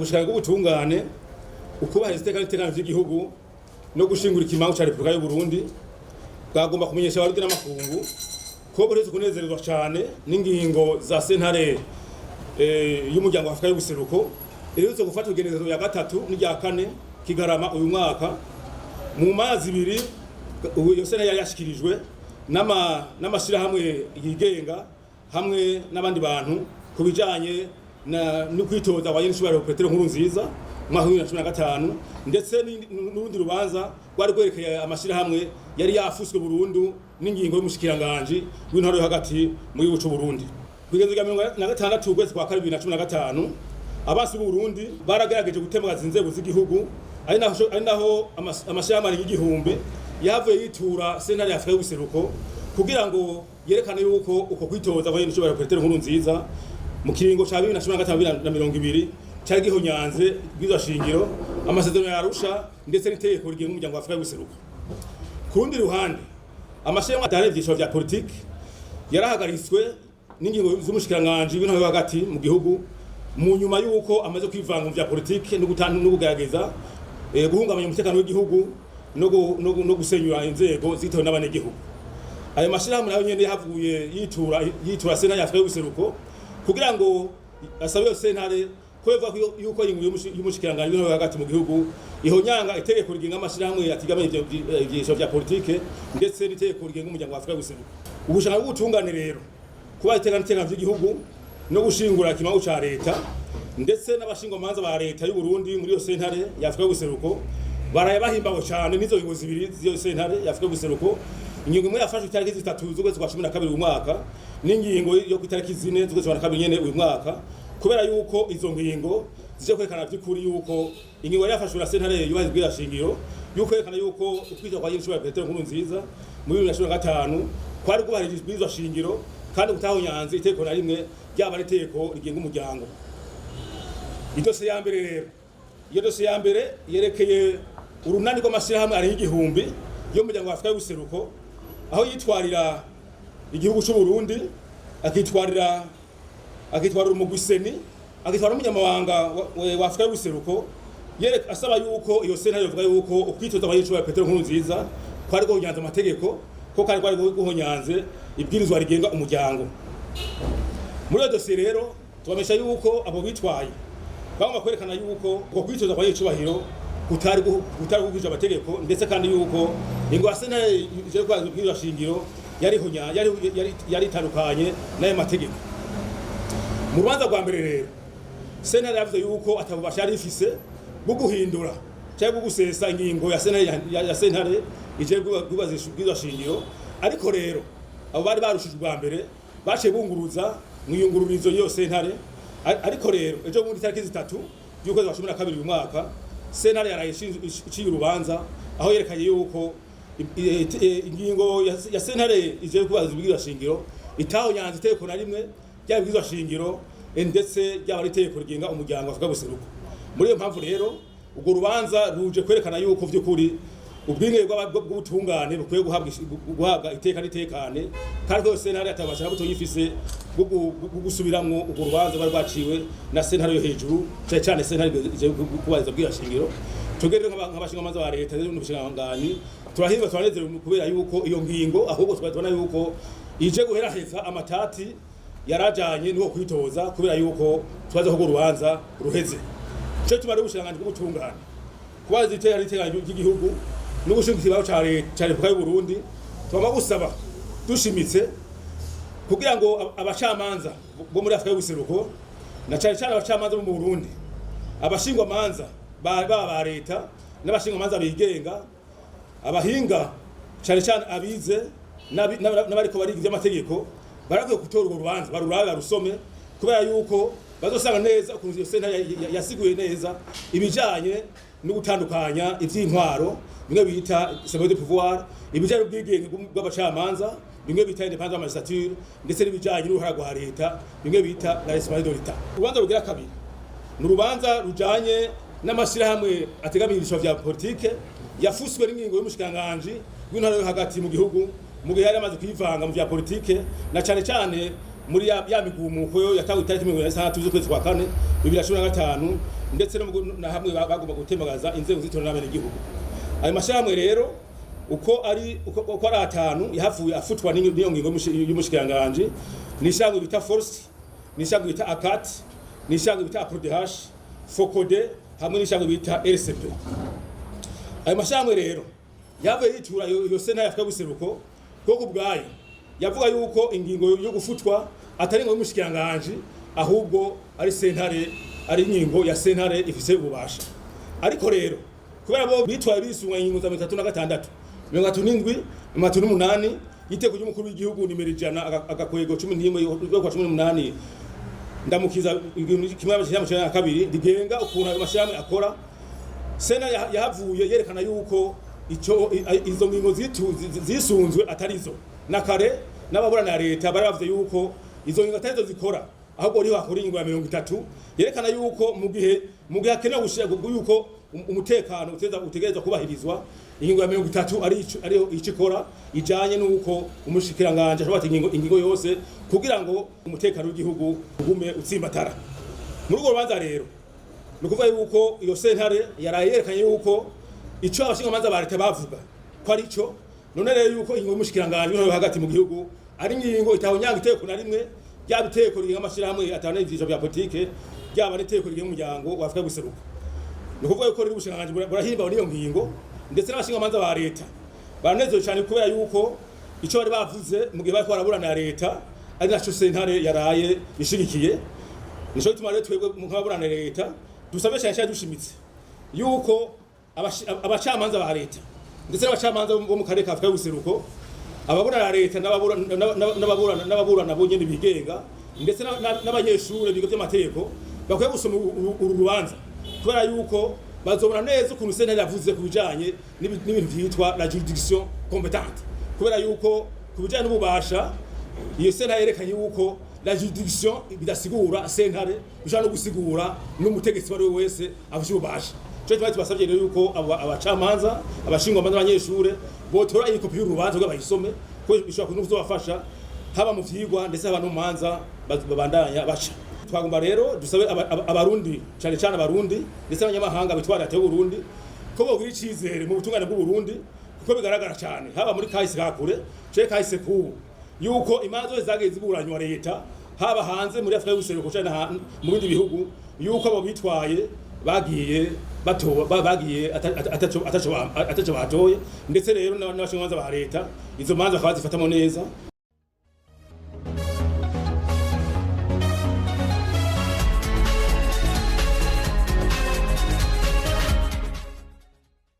Ubushikiranganji bw'ubutungane, ukubahiriza iteka n'itekano vy'igihugu no gushingura ikimangu ca Repubulika y'u Burundi, bwagomba kumenyesha abarundi n'amakungu ko buretse kunezerezwa cane n'ingingo za sentare y'umuryango wa Afrika y'ubuseruko iherutse gufata igenekerezo ya gatatu n'irya kane Kigarama uyu mwaka, mu mazi ibiri iyo sentare yari yashikirijwe n'amashirahamwe yigenga hamwe n'abandi bantu ku bijanye no kwitoza kwa nyenicubahiro Petero Nkurunziza mu mwaka wa 2015, ndetse n'urundi rubanza rwari rwerekeye amashirahamwe yari yafuswe burundu n'ingingo y'umushikiranganji w'intwaro yo hagati mu gihugu c'u Burundi. Kw'igenekerezo rya 66 ukwezi kwa kabiri 2015, abansi b'u Burundi baragerageje gutembagaza inzego z'igihugu, ari naho amashirahamwe arenga 1000 yahavuye yitura sentare ya Afrika y'ubuseruko kugira ngo yerekane yuko uko kwitoza kwa nyenicubahiro Petero Nkurunziza mu kiringo ca 2015 na 20 cari gihonyanze bw'izo shingiro, amasezerano ya Arusha, ndetse n'itegeko rigenga umuryango wa Afrika y'ubuseruko. Ku rundi ruhande, amashirahamwe adaharanira ivyicaro vya politiki yarahagaritswe n'ingingo z'umushikiranganji w'intwaro yo hagati mu gihugu mu nyuma y'uko amaze kwivanga mu vya politiki no kugerageza guhungabanya umutekano w'igihugu no gusenyura inzego zitowe n'abanyagihugu. Ayo mashirahamwe nayo nyene yahavuye yitura sentare ya Afrika y'ubuseruko kugira ngo asabe iyo sentare ko bivuga yuko ingingo y'umushikiranganji w'intwaro yo hagati mu gihugu ihonyanga itegeko rigenga amashirahamwe atigamiye ivyicaro vya politike ndetse n'itegeko rigenga umuryango wa Afrika y'ubuseruko. Ubushikiranganji bw'ubutungane rero, kuba iteka n'itekano vy'igihugu no gushingura ikimangu ca leta, ndetse n'abashingwamanza ba leta y'u Burundi muri iyo sentare ya Afrika y'ubuseruko, baraye bahimbawe cane n'izo ngingo zibiri z'iyo sentare ya Afrika y'ubuseruko: ingingo imwe yafashwe itariki 3 z'ukwezi kwa 12 uyu mwaka, n'ingingo yo ku itariki 4 z'ukwezi kwa 12 nyene uyu mwaka, kubera yuko izo ngingo zije kwerekana vy'ukuri yuko ingingo yari yafashwe na sentare yubahiriza ibwirizwa shingiro yuko yerekana yuko ukwitoza kwa nyenicubahiro Petero Nkurunziza muri 2015 kwari kubahiriza ibwirizwa shingiro kandi kutahonyanze itegeko na rimwe, ryaba ari itegeko rigenga umuryango. Idosiye ya mbere rero, iyo dosiye ya mbere yerekeye urunani rw'amashirahamwe arenga 1000 yo mu muryango wa Afrika y'ubuseruko, aho yitwarira igihugu c'u Burundi, akitwarira umugwi CENI, akitwara umunyamabanga wa Afrika y'ubuseruko, yereka asaba yuko iyo sentare yovuga yuko ukwitoza kwa nyenicubahiro Petero Nkurunziza kwari guhonyanze amategeko, ko kwari guhonyanze ibwirizwa rigenga umuryango. Muri iyo dosiye rero, tubamesha yuko abo bitwaye bagomba kwerekana yuko uko kwitoza kwa nyenicubahiro kutari gukurikije amategeko, ndetse kandi yuko ingo ya sentare ije kwa ibwirizwa shingiro yari itandukanye n'ayo mategeko. Mu rubanza rwa mbere rero, sentare yavuze yuko atabubasha yari ifise bwo guhindura cyangwa bwo gusesa ingingo ya sentare ya sentare ije kubahiriza shingiro. Ariko rero abo bari barushije ubwa mbere baciye bunguruza mu iyungururizo y'iyo sentare. Ariko rero ejo bundi, itariki 3 y'ukwezi kwa 12 uyu mwaka, sentare yaraye iciye urubanza aho yerekanye yuko ingingo ya sentare ije kubahiriza ibwirizwa shingiro itahonyanze itegeko na rimwe, ryaba ibwirizwa shingiro ndetse ryaba ari itegeko rigenga umuryango wa Afrika y'ubuseruko. Muri iyo mpamvu rero, urwo rubanza ruje kwerekana yuko vy'ukuri ubwinge bw'ubutungane bukwiye guhabwa iteka n'itekane, kandi ko sentare atabasha na butoyi ifise bwo gusubiramwo urwo rubanza rwari rwaciwe na sentare yo hejuru, cane cane sentare ije kubahiriza bwira shingiro. Twebwe rero nk'abashingamanza ba leta n'ubushikiranganji turahimba, turanezerewe kubera yuko iyo ngingo ahubwo tubona yuko ije guheraheza amatati yarajanye n'uwo kwitoza, kubera yuko tubaze ko urwo rubanza ruheze. Ico tumara, ubushikiranganji bw'ubutungane, kubaza iteka n'itekano ry'igihugu no gushinga ikibazo ca Repubulika y'u Burundi, tugomba gusaba dushimitse kugira ngo abacamanza bo muri Afrika y'ubuseruko, na cane cane abacamanza bo mu Burundi, abashingwamanza baba ba leta n'abashingwamanza bigenga, abahinga, cane cane abize n'abariko bariga ivy'amategeko, barakwiye gutora urwo rubanza, barurabe, barusome, kubera yuko bazosanga neza ukuntu iyo sentare yasiguye neza ibijanye no gutandukanya ivy'intwaro, bimwe bita séparation de pouvoir, ibijanye n'ubwigenge bw'abacamanza, bimwe bita indépendance de la magistrature, ndetse n'ibijanye n'uruhara rwa leta, bimwe bita la responsabilité de l'État. Urubanza rugira kabiri ni urubanza rujanye n'amashirahamwe ategamiye ibyicaro vya politike yafuswe n'ingingo y'umushikiranganji w'intwaro yo hagati mu gihugu mu gihe yari amaze kwivanga mu vya politike, na cane cane muri ya migumuko yo yatanguye itariki 26 z'ukwezi kwa kane. 2015, ndetse no na hamwe bagomba gutemagaza inzego z'itora n'abenegihugu. Ayo mashirahamwe rero uko ari atanu yahavuye afutwa n'iyo ngingo y'umushikiranganji. Ni ishirahamwe bita Force, ni ishirahamwe bita ACAT, ni ishirahamwe bita APRODH, FOCODE hamwe n'ishirahamwe bita RCP. Ayo mashirahamwe rero yavuye yitura iyo sentare y'Afrika y'ubuseruko, kuko ubwayo yavuga yuko ingingo yo gufutwa atari ingingo y'umushikiranganji, ahubwo ari sentare, ari ingingo ya sentare ifise ububasha. Ariko rero kubera bo bitwaye bisunga ingingo za 36, 37, 38 y'iteko ry'umukuru w'igihugu nimero 100 agakwego 11 yo kwa 18 ndamukiza 1992, rigenga ukuntu ayo mashirahamwe akora, sena yahavuye yerekana yuko ico izo ngingo zisunzwe atarizo. Na kare n'ababurana leta bari bavuze yuko izo ngingo atarizo zikora, ahubwo riho hakora ingingo ya 30 yerekana yuko mu gihe hakenewe yuko umutekano utegerezwa kubahirizwa, ingingo ya 30 ariyo ico ikora, ijanye n'uko umushikiranganje ashobora ingingo yose kugira ngo umutekano w'igihugu ugume utsimbatara. Muri urwo rubanza rero, ni ukuvuga yuko iyo sentare yaraye yerekanye yuko ico abashingamanza ba leta bavuga ko ari cyo. None rero yuko ingingo y'umushikiranganji w'intwaro hagati mu gihugu ari ingingo itahonyanga iteko na rimwe, ryaba iteko rigenga amashirahamwe atana ivyiciro vya politike, ryaba n'iteko rigenga umuryango wa Afrika y'ubuseruko. Ni ukuvuga yuko rero ubushikiranganji burahimbawe n'iyo ngingo, ndetse n'abashingamanza ba leta baranezerewe cyane, kubera yuko ico bari bavuze mu gihe bariko baraburana na leta ari naco sentare yaraye ishigikiye. Nico gituma rero twebwe nk'ababurana leta dusabe cyane cyane dushimitse yuko abacamanza ba leta ndetse n'abacamanza bo mu karere ka Afrika y'ubuseruko, ababurana leta n'ababurana bo nyene bigenga, ndetse n'abanyeshure biga vy'amategeko bakwiye gusoma uru rubanza, kubera yuko bazobona neza ukuntu sentare yavuze ku bijanye n'ibintu vyitwa la juridiction compétente, kubera yuko ku bijanye n'ububasha iyo sentare yerekanye yuko la juridiction bidasigura sentare, bishobora no gusigura n'umutegetsi uwo ari we wese afise ububasha. Ico gituma tubasavye rero yuko abacamanza, abashingwamanza, abanyeshure botora iyi kopi y'urubanza kugira bayisome, kuko bishobora kuzobafasha haba mu vyigwa ndetse haba no mu manza babandanya baca. Twagomba rero dusabe abarundi, cane cane abarundi ndetse n'abanyamahanga bitwara leta y'Uburundi, ko bogira icizere mu butungane bw'Uburundi, kuko bigaragara cane haba muri kahise ka kure canke kahise k'ubu yuko imanza zose zagiye ziburanywa leta, haba hanze muri Afrika y'ubuseruko canke mu bindi bihugu, yuko abo bitwaye bagiye bagiye ataco batoye. Ndetse rero n'abashingamanza ba leta izo manza bakaba bazifatamo neza.